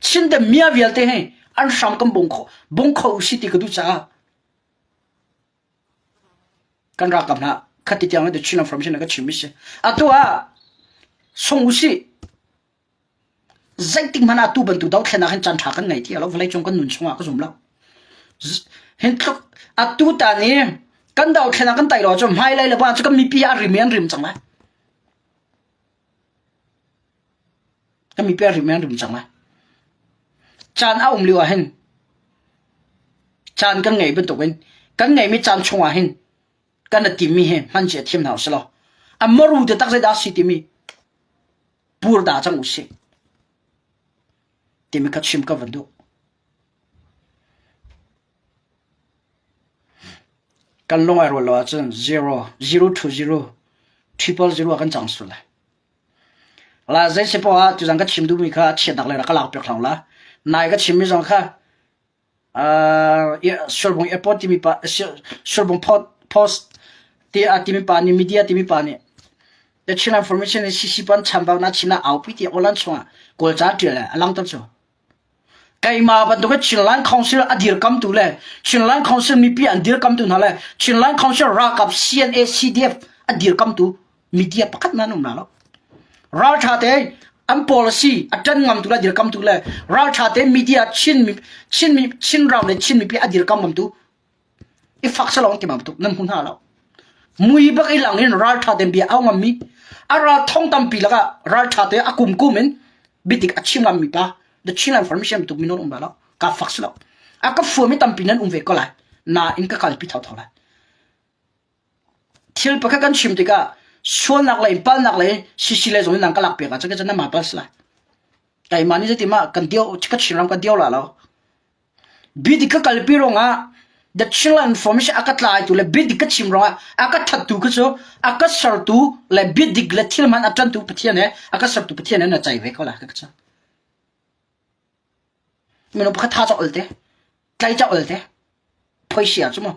Chin the mia vialte hi an hram kan bung kho bung kho si ti ka duh caah kan ralkap hna khati tiang the Chin information ka chim mi si atu ah sung usih Zeitik hmanh ah tu bantuk dothlennak hin caan ṭha kan ngei ti lo vawleicung kan nun chungah ka zum lo. Hin tluk atu tan i kan dothlennak kan tai lo cu hmailei le pa cu kan mipi ah rim i an rim cang lai. Kan mipi an rim an rim cang lai. Caan a um lio ah hin caan kan ngei bantukin kan ngeimi caan chungah hin kan i timmi hi hman cia thiam hna usih law a maru te tak zeidah a si timi pur da cang usih timi kha chim ka van duh. Kan lung ai rual lo ahcun zero, zero to zero, triple zero ah kan cang sual lai. La zei si poah tuzan ka chim duhmi kha chiatnak le rak ka lak piak hlang la. Nai ka chimmi zong kha Sualbung airport timi pa Sualbung post ti a timi pa nih media timi pa nih The Chin Information in CC pan chambau na China aupi ti Olan chungah Kawlca tial a langter cu. Keimah bantuk Chinland Council a dirkamtu le Chinland Council mipi an dirkamtu hna le Chinland Council ralkap CNA CDF a dirkamtu media pakhat nan um la lo. Raltha te an policy a ṭan ngamtu le a dirkamtu le raltha te media Chin Chin Chin ram le Chin mipi a dirkam ngamtu i fak salong ti bantuk nan hmu hna lo. Mui bak i lang in raltha te bia au ngammi a ral thong tampi lakah raltha te a kum kum in bidik a chim ngammi pa the Chin information tuk minun um ba lo ka fak silo a ka fuami tampi nan um ve ko lai na in ka kalpi tho tho lai Thil pakhat kan chim tikah sualnak lei in palnak lei sisi lei zong in nang ka lak piak ahcun ka nan mah pal si lai. Keimah nih zeitin mah kan dio ka Chinram ka dio la lo. Bidik ka kalpi ruangah the Chinland information a ka tlaitu le bidik ka chim ruangah a ka thattu ka cu a ka sertu le bidik le thil hman a ṭantu Pathian he a ka sertu Pathian he na cai ve ko la ka ka Minung pakhat tha cawk te tlai cawk te phoisia cu mu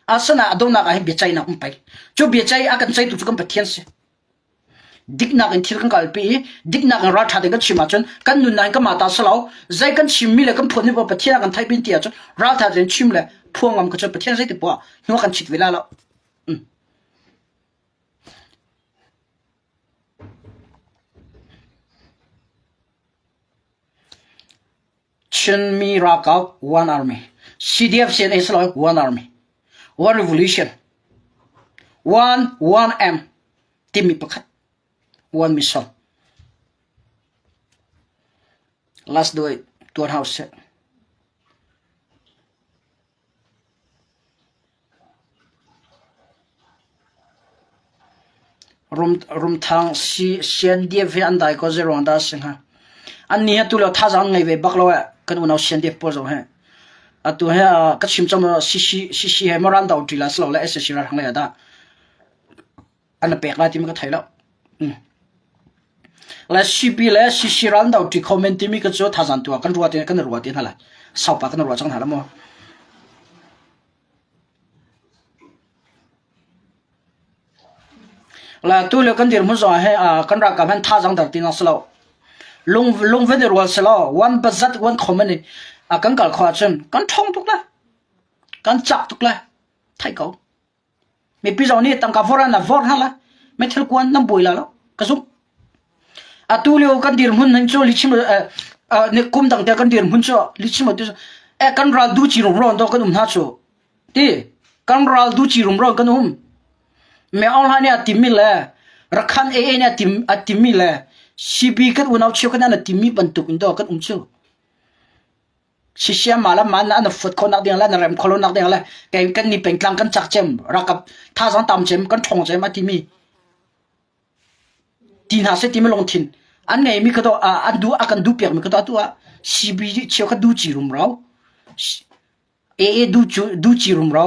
asana a donghnak ah hin biaceihnak um pei cu biaceih a kan ceitu cu kan Pathian si diknak in thil kan kalpi i diknak in ralṭha tein kan chim ahcun kan nunnak in kan mah ta si lo zei kan chimmi le kan phuanmi paoh Pathian a kan theih pin ti ahcun ralṭha tein chim le phuang ngam ka cun Pathian zeiti poah hnu a kan chit ve la lo Chinmi ralkap one army CDF CNA si lo one army one revolution one one M timi pakhat one mission let's do it tuan hau seh Rumthang CNDF hi an dai ko zeiruang dah a si hnga? Annih hi atu lio thazaang an ngei ve bak lo eh kan unau CNDF pawl zong hi. Atu hi ka chim cang CC CC he maw ral do ṭi la si lo le sac ralhrang lei ah dah an i pek lai timi ka thei lo. Le CB le CC ral do ṭi kho men timi ka cu thazaang tu ah kan ruah kan i ruah ti hna lai. Saupa kan i ruah cang hna la maw? La tu le kan dirhmun zong ah he kan ralkap han thazaang dar ti na si lo. Lung lungven i rual si lo. One bazat one common in kan kal kho ahcun kan ṭhawng tuk la. Kan cak tuk la. Thai ko. Mipi zong nih tangka vor an vor hna la. Meithal kuan nan buai la lo. Ka zumh. Atu lio kan dirhmun hin cu lichim ne kum dang te kan dirhmun cu lichim tu e kan ral du chi rum ron do kan um hna cu ti kan ral du chi rum ron kan um me aung hla nih a timmi le rakhan AA nih a tim a timmi le CB kan unau cheu kan an a timmi bantuk in do kan um cu Sisiam ma la man na fut kho nak ding la na rem kholo nak ding la kai kan ni pengtlang kan chak cem rakap thazang tam cem kan thong cem a timi ti hna seh timi lungthin an ngeimi kha to an duh a kan duh piakmi kha to atu ah CB cheukhat duh ci rumro AA duh cu duh ci rumro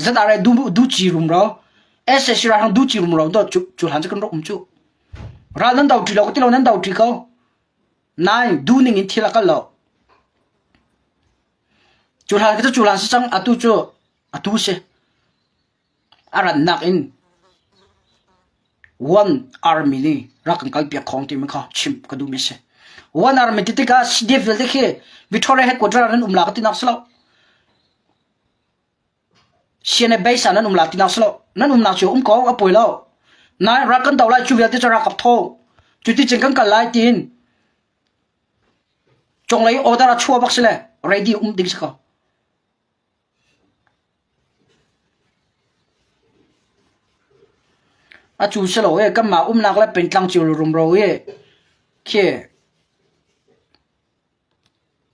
ZRA duh duh ci rumro SAC ralhrang duh ci rumro to cu cu hlan cu kan rak um cu ral nan do ṭi lo ka ti lo nan do ṭi ko nain duh ning in thil a kal lo cu hlan cu cu hlan si cang atu cu atu si A rannak in One Army nih rak kan kalpiak khawng timi kha chimh ka duhmi a si. One Army ti tikah CDF vialte khi Victoria headquarter ah nan um la ka tinak si lo. CNA base ah nan um la tinak si lo. Nan umnak cu um ko a pawi lo. Nain rak kan do lai cu vialte cu ralkap tho. Cu ti cun kan kal lai tiin cunglei order a chuah bak si le ready um ding si ko. A cu si lo i kanmah umnak le pengtlang cio rumro i khi.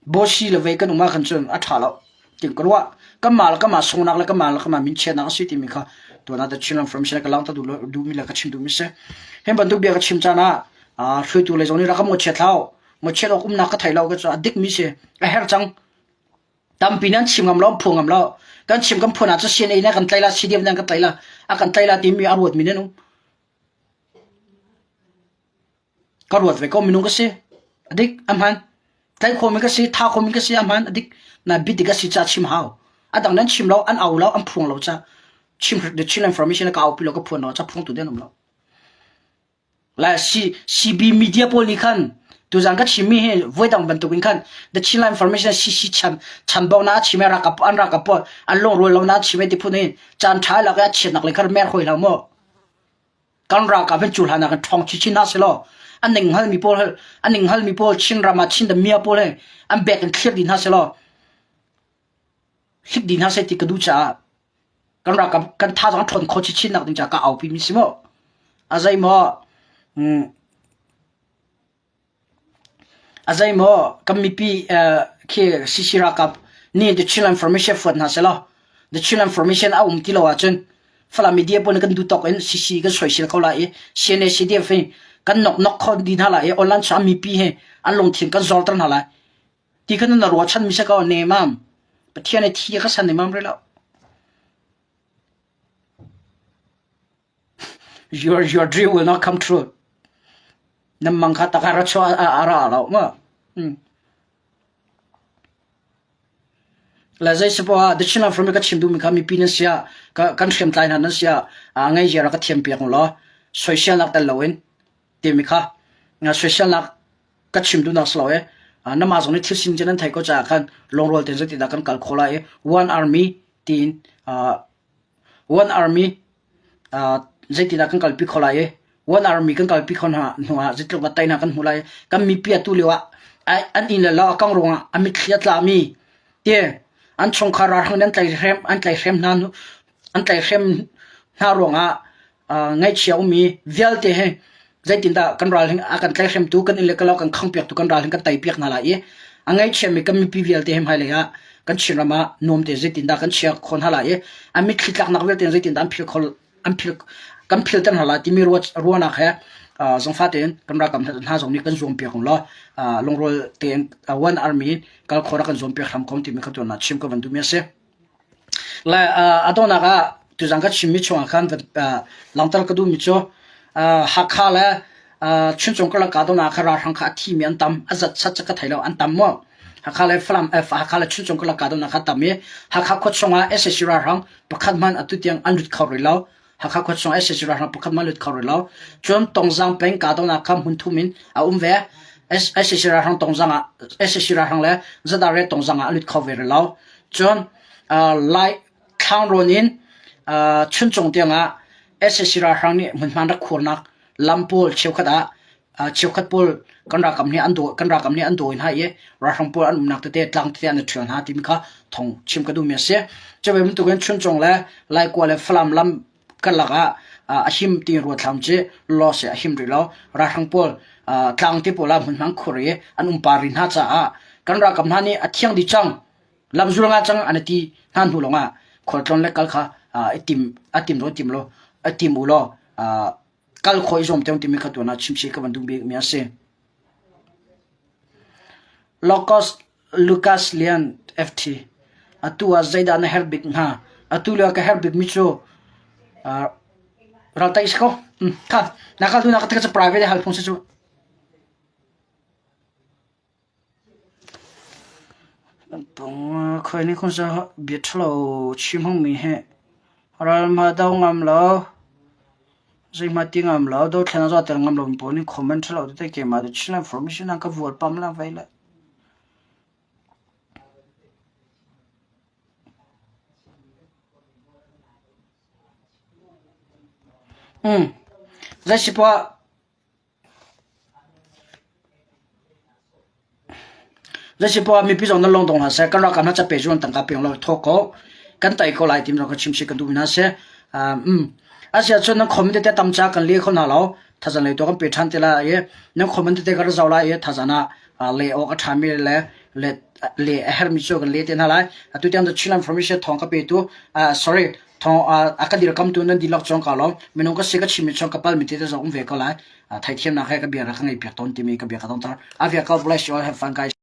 Bosi le vei kan um ahkhan cun a ṭha lo. Tin ka ruah. Kanmah le kanmah sungnak le kanmah le kanmah minchiatnak a si timi kha tuan ah The Chinland Formation ka langhter duh duhmi le ka chim duhmi si. Hi bantuk bia ka chim caan ah hruaitu lei zong nih rak ka mawhchiat hlah. Mawhchiat awk umnak ka thei lo ka cu a dikmi si. A herh cang. Tampi nan chim ngam lo, an phu ngam lo. Kan chim kan phuan ahcun CNA nih a kan tlaih la, CDF nih an kan tlaih la, a kan tlaih la timi a ruatmi nan um. Ka ruat ve ko minung ka si. A dik, a hman. Tlaih khomi ka si, tha khomi ka si, a hman, a dik. Na bidik a si ca chim hau. A dang nan chim lo, an au lo, an phuang lo ca. Chim the Chin information ka au pi lo ka phuan lo ca phuang tu den um lo. La C, CB media pawl nih khan tuzan ka chimmi hi voi dang bantuk in khan the Chin information CC chan chanbau na chim rakap an rakap an lung rual lo na chim ti phun hi caan tha lak a chiatnak le khan mer hoi lo mo kan ralkap hin cu hlan ah kan ṭhawng chinchin hna selaw an ning hngalmi pawl an ning hngalmi pawl Chin ram ah Chin mia pawl he an bek in thlir dih hna selaw hlik dih hna seh ti ka duh caah kan ralkap kan thazaang ṭhawn kho chinchin nak ding caah ka aupi mi si mu a zei maw A zeimaw kan mipi khi CC ralkap nih The Chinland Formation fuat hna sehlaw The Chinland Formation a um ti lo ahcun Falam media pawl nih kan duh tawk in CC kan soisel ko lai i CNA CDF hi kan nok kho dih hna lai i online chung mipi hi an lungthin kan zorter hna lai. Ti khan na ruahchan mi si ko nemam. Pathian i thi ka san nemam rih lo. Your your dream will not come true. Nan mang kha tak a ra chuah a ra lo ma. La zei si poah the Chinland from ka chim duhmi kha mipi nan sia ka kan hriamtlai hna nan sia a ngei zia ka thiam piak law soiselnak tel loin timi kha soiselnak ka chim duhnak si lo e nama zong nih thil sin nan thei ko caah khan lungrual tein zeitindah kan kal khawh lai i one army tiin One Army zeitindah kan kalpi kho lai i One Army kan kalpi kho hna hnu ah zeitluk dah teinak kan hmu lai kan mipi atu lio ah an inn le lo a kang ruangah a mitthli a tlami ti an chungkhar ralhrang nih an tlaihhrem an tlaihhrem hna an tlaihhrem hna ruangah ngaihchia ummi vialte hi zeitindah kan ral hin a kan tlaihhremtu kan inn le kan lo kan khangpiaktu kan ral hin kan teipiak hna lai i a ngaihchiami kan mipi vialte hi hmailei ah kan Chinram ah nuam te zeitindah kan chia kho hna lai i a mitthli tlaknak vialte zeitindah an phil kho an phil kan philter hna lai timi ruahnak he zongfa tein kan ralkap hna zong nih kan zuampiak law lungrual tein one army kal khawh rak kan zuampiak hram ko timi kha tuan chim ka van duhmi a si. Le a donghnak ah tuzan ka chimmi chungah khan langhter ka duhmi cu Hakha le Chuncung karlak kahdohnak ah khan ralhrang kha a thimi an tam. A zat sat cu ka thei lo. An tam maw? Hakha le Falam Hakha le Chuncung karlak kahdohnak kha tam i Hakha khua chungah sac ralhrang pakhat hmanh atu tiang an lut kho rih lo. Hakha khua chungah sac ralhrang pakhat hmanh lut kho rih lo. Cun Tongzang peng kahdohnak kha hmun thum in a um ve. sac ralhrang Tongzang ah sac ralhrang le Zadare Tongzang ah a lut kho ve rih lo. Cun Lai Thlangrawn in Chuncung tiangah sac ralhrang nih hmunhma rak khuarnak lam pawl cheukhat ah cheukhat pawl kan ralkap nih an dawi kan ralkap nih an dawi hna i ralhrang pawl an umnak tete tlang tete an i ṭhial hna timi kha thong chim ka duhmi a si. Cu ve bantukin Chuncung le Laikua le Falam lam karlak ah a him ti ruathlam cu law seh a him rih lo. Ralhrang pawl tlang te pawl ah hmunhma an khur i an um par rih hna caah kan ralkap hna nih a thiang dih cang lamzul nga cang an i ti hna hnu lawngah khualtlawn le kal kha i tim a tim lo tim lo a tim u law kal khawh i zuam te timi kha tuan ah chimchih ka van duh bik mi a si. Locos Lucas Lian FT atu ah zeidah na herh bik hnga atu lio ka herh bik mi cu ral tai si ko kha na kal tu na ka private hal phung si cu Khoi nih khun bia ṭhalo chim hmangmi hi ral hma do ngam lo, zeihmah ti ngam lo, dothlen a zawter ngam lomi pawl nih comment ṭhalo tete keimah cu Chinland Information ah ka vual pam la vei le. Zei si poah Zeisipoah mipi zong nan lung dong hlah seh. Kan ralkap hna cape cu an tangka peng lo thawk ko. Kan tei ko lai timi zong ka chim chih kan duh hna si. Asiahcun nan comment tete tam ca kan leh kho hna lo. Thazang lei tu kan pe ṭhan te lai i nan comment tete ka ra zoh lai i thazang ah leh awk a ṭhami le. Le le a hermi cu kan le te hna lai. Atu tiang The Chinland Information thawng ka petu sorry thawng a ka dirkamtu nan dihlak cong ka lawm. Minung ka si ka chimmi chung ka palmi te te zong um ve ko lai. Theithiamnak he ka bia rak ka ngei piak tawn timi ka bia ka dongter. Avia God bless you all. Have fun guys.